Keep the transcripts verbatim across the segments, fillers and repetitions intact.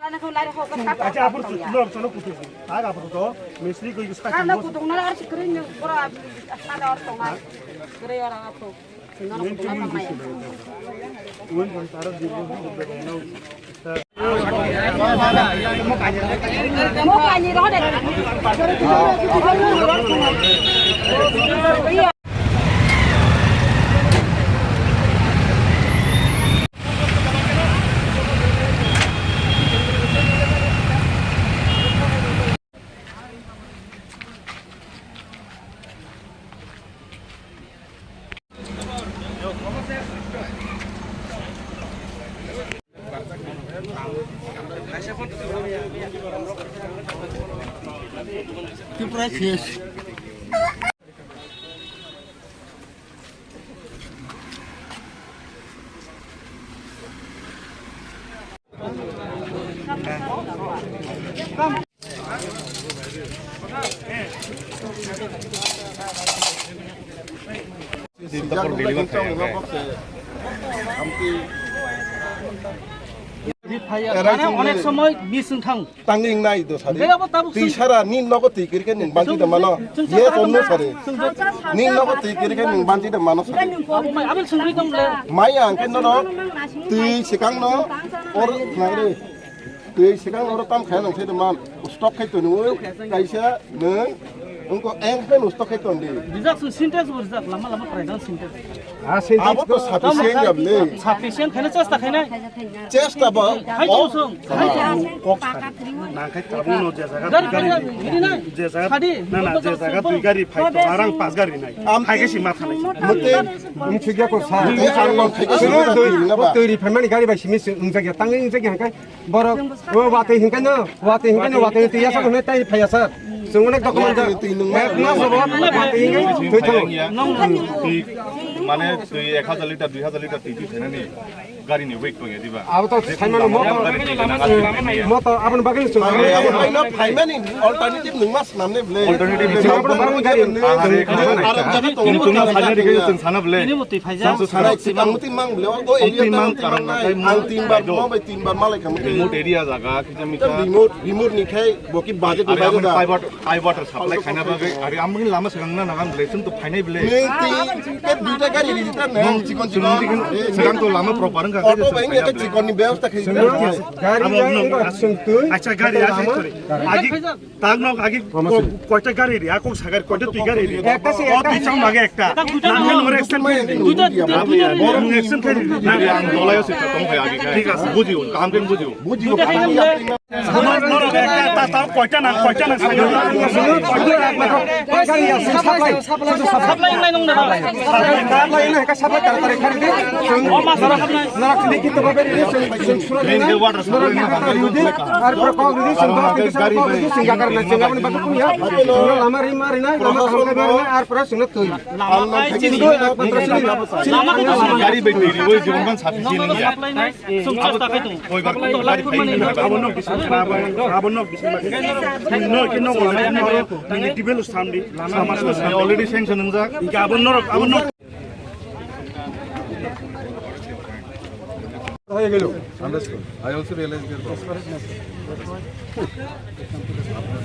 Acha, apor tu, no, solo kutu. Aga apor tu, mistri ko iska. Ano kutung na ar sikri ni bora ada orang tongai. Kere orang apa? Sino kutung na tongai. Tripura শেষ। Mane onek somoy miss wng thang. Tangwi wngnai do sari. Twi sara ni nogo twi kwrwi khe nwng banchi da mano. Yes or no sari. Ni nogo twi kwrwi khe nwng banchi da mano sari. Mai ang khe nono twi swkang no or nangri. Twi swkang oro tam khe nang sai da man. Stock khai toni kaisa nwng wngko eng khe no stock khai ton di. Rijak su sentence bo rijak lama lama praidang sentence. Ah, sentence abo to sufficient jam le. Sufficient khaina chesta khaina. Chesta ba. Hai to sung. Kok sari. Nang khai tabuk no je jaga gari. Gari, gari, gari nai. Je jaga. Sadi. Na, na, je jaga twi gari phai to arang pas gari nai. Hai khe si ma thanai. Mate. Mungsi gya ko sa. Mate arang phai khe si ma thanai na ba. Twi ri phaimani gari bai simi se wngjakya tangwi wngjakya hangkai. Borok, o watwi hinkhe no, watwi hinkhe no, watwi twi yasa hwnwi tai phaiya sir. Chwng onek document jak. Ek mas rogo watwi hinkhe thwi thango. Twi, mane twi ek hajar litre, dui hajar litre twi twi phainani gari ni weight tongya diba? Abo to saimano motor, motor aboni bagwi chwng. Phaimani alternative nwng mas Namne bwle. Alternative hisab. Ahare, ahare, ahare. Chwng chwngno sajna rikha, chwng sana bwle. Chwng sana. Ang muti mang bwle, o area tang muti mang nai. Ang tin bar, mo bai tin bar malai kha muti. Remote area jaga, kisa misa. Remote, remote ni khai, bo ki budget ni. Are, bai amoni da. Pipe water, pipe water supply khaina bagwi, are, amoni lama swkang na nagan bwle, chwng to phainai bwle. Nung tin, ke duita gari ri ta nang, chikon chikon. Chwng to lama proper wngkha. Auto bai nge chikon ni byabostha khai. Gari. Acha, gari, acha, sorry. Agi, Tang nok agi ko-, koita gari ri, ako sagari koita twi gari ri. Ekta se, o ekta. Twi chang mage ekta. Ekta, duita. Nang nang extend khe ri. Duita, duita, duita. Boro nang extend khe ri. Nang ang dolai se tong khai agi khai. Thik ase. Bujio, kaham khe bujio. Bujio. Duita khai ri. Nor, nor, ekta, ta, ta, koita nang, koita nang. Koita nang. Supply, supply, supply nang nang. Supply, supply nang nang. Supply, supply, supply, supply, supply. O ma sara supply. Nang sini kita bawa beri, sini, sini, sini. Green day water supply. Ar pura kok ridi sing dos kg sara kok ridi sing jakar na sing aboni bagwi kuya. Sing lama ri mari na lama tangkai mari na ar pura sing twi. Lama kai sing do ek patra sing. Lama ko to gari bai twi ri oi jibon ban sapi sing ya. Sung chas ta kai tu. Koi bar gari bai. Abo nok bisu. Abo nok bisu. No ke no ko lama no. Ni tibel samdi. Lama mas already sanction nang jak. Ga abo nok abo nok. হয়ে গেল। Understood. I also realize their problem.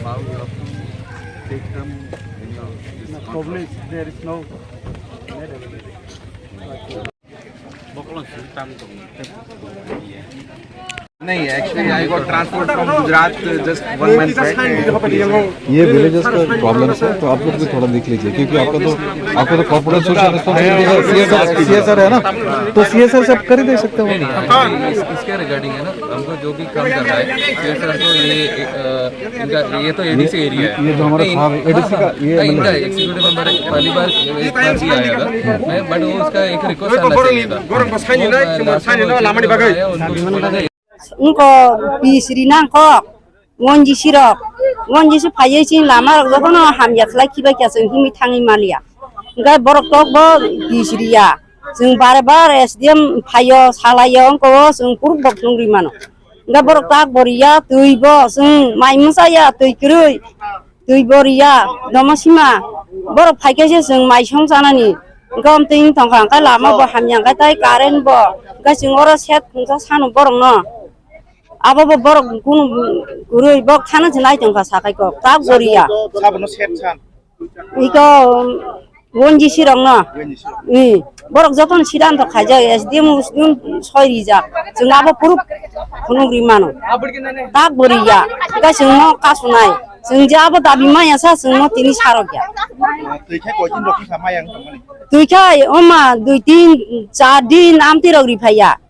Now you have to take them in your this. Problem is there is no. नहीं, actually, I got transferred from Gujarat just one month back. ये विलेजेस का प्रॉब्लम है, तो आप लोग भी थोड़ा देख लीजिए, क्योंकि आपका तो, आपका तो कॉर्पोरेट सोशल रिस्पांसिबिलिटी का सीएसआर, सीएसआर है ना, तो सीएसआर से आप कर ही दे सकते हो। नहीं, नहीं, इस-, इसके रिगार्डिंग है ना, हमको जो भी काम करना है, सीएसआर को ये, अ, इनका, ये तो एडीसी एरिया है। ये जो हमारा नहीं, साहब है, एडीसी का, ये नहीं, इनका एग्जीक्यूटिव मेंबर पहली बार, एक बार भी आया था, मैं, बट वो उसका एक रिक्वेस्ट आना चाहिए था। वो, अ, लास्ट टाइम उनको बोला था, Wngkha bis ri nang kok, ngonjisi rok, ngonjisi phaiwi chini lama rok jotono hamya khlai khibai kha chwng himwi thangwi manya. Hwnkhe borok tok bo bis riya, chwng bare bare S D M phaio salaio wngkha o chwng kuruk bo phunugwi mano. Hwnkhe borok tak bo riya, twi bo chwng mai mwchaya, twi kwrwi. Twi bo riya, domo sima. Borok phaikhe se chwng mai song chanani. Hwnkhe omtwi wng tongkha, hwnkhe lama bo hamya, hwnkhe tai current bo. Hwnkhe chwng oro set khungsa sano borokno. Abo bo borok kunu kwrwi bok thana se nai tongkha sakai kok tak goriya. Sabono set san. Iko wonji sirok no. Wonji sirok. I borok joton sidan to khaijak S D M usdun soi rijak. Chwng abo puruk phunuk ri mano. Tak goriya. Ka chwng no kasunai. Chwng je abo dabi maya sa chwng no tini sarok ya. Twi khai koi din rok kha maya wng tongmani. Twi khai oma dui tin char din amti rok ri phaiya.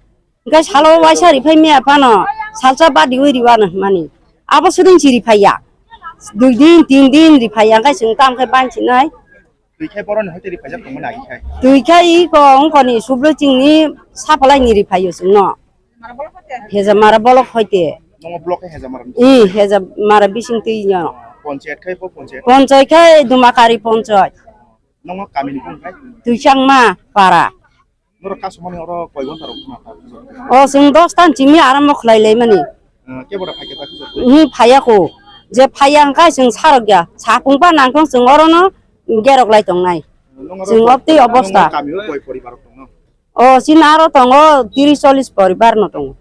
Hingke salo waisa riphai maya phano salsa badiwi riwano hwnmani. Abo sudin si riphaiya. Dui din, tin din riphaiya, hingke chwng tamo khe bansinai. Twi khai boroni hoite riphai jak tongmani agi khai. Twi khai iko wngkoni sublo chingni sapalai ni riphaio chwngno. Hejamara bolok hoite. Nongo block khai hejamara. I hejamara bising twi no. Ponchayat khai bo ponchayat. Ponchayat khai Dumakari ponchayat. Nongo kamini bung khai. Twi changma para. Norok kasumani oro koi ghonta rok khna ta? O chwng dos tan chimi arambo khlai lai mani. Eh, kebo da phaikhe ta khujur? Ni phaiya ko. Je phaiya hwnkha chwng sarok ya. Sapung pa nangkong chwng orono gerok lai tongnai. Nong oro chwng koi, obtwi nong obostha. Kami o koi poribar rok tongno? O chini aro tongo tiris chollis poribar no tongo.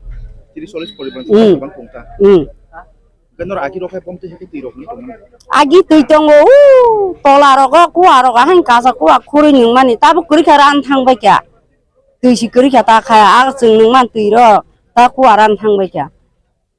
Tiris chollis poribar. Hmm. Bang tong ta. Hmm. Hwnkhe norok agi rok hai bomtwi hai khe twi rok wngwi tongmani? Agi twi tongo, u tola rogo kuwa rogo haino kaisa kuwa khurui nungmani, tabuk kwrwi kha ran thang bai kha. Twi si kwrwi kha ta kha, a chwng nungmani twi rok ta kuwa ran thang bai kha.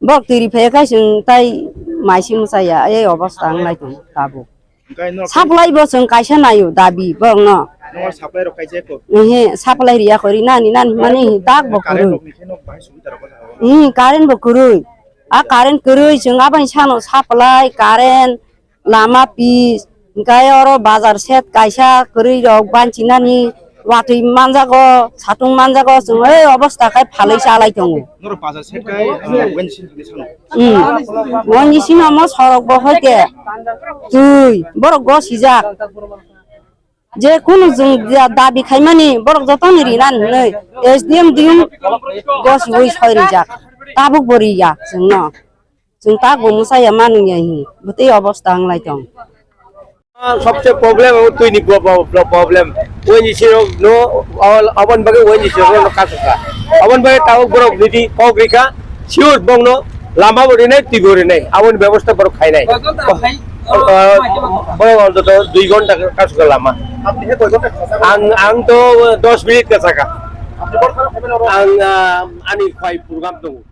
Bok twi ri phai kha chwng tai mai si mwchaya, ei obostha wng lai tongo tabuk. Hwnkhe norok supply bo chwng kaisa naio dabi borokno. Norok supply rok kaisa ko? Ehe, supply riya kho, ri nani nani mani tak bo kwrwi. Current rok ni khe nok bahai subida rok o jaga o? Hmm, current bo kwrwi. A current kwrwi chwng aboni sano supply, current, lama pitch, hwnkhe oro bazar set kaisa kwrwi rok banchi nani. Watwi manjago, satung manjago, chwng ei obostha khai phalwi chalai tongo. Norok bazar set khai, ah, wen sin thangwi sano. Hmm. Wen sin omo sorok bo hoite twi, borok gosijak. Je kunu chwng da-, dabi khaimani borok jotoni rinan hinwi S D M D M gosiwi soi rijak. Tabuk bo riya chwngno. Chwng tak bo mwsaya manwi ya hi, bwtwi obostha wng lai tong. Ah, sobse problem abo twi ni bo-, bo-, bo-, problem. Wen ji sirok no, abon bagwi wen ji sirok no kasukha. Abon bagwi tabuk borok niti kok rikha, sure bongno lama bo rinai, twi bo rinai. Aboni bebosta borok khainai. Ah, borok ontoto dui ghonta kasukha lama. Ang, ang to dos minute kasakha. Ang, ah, ani phai program tongo.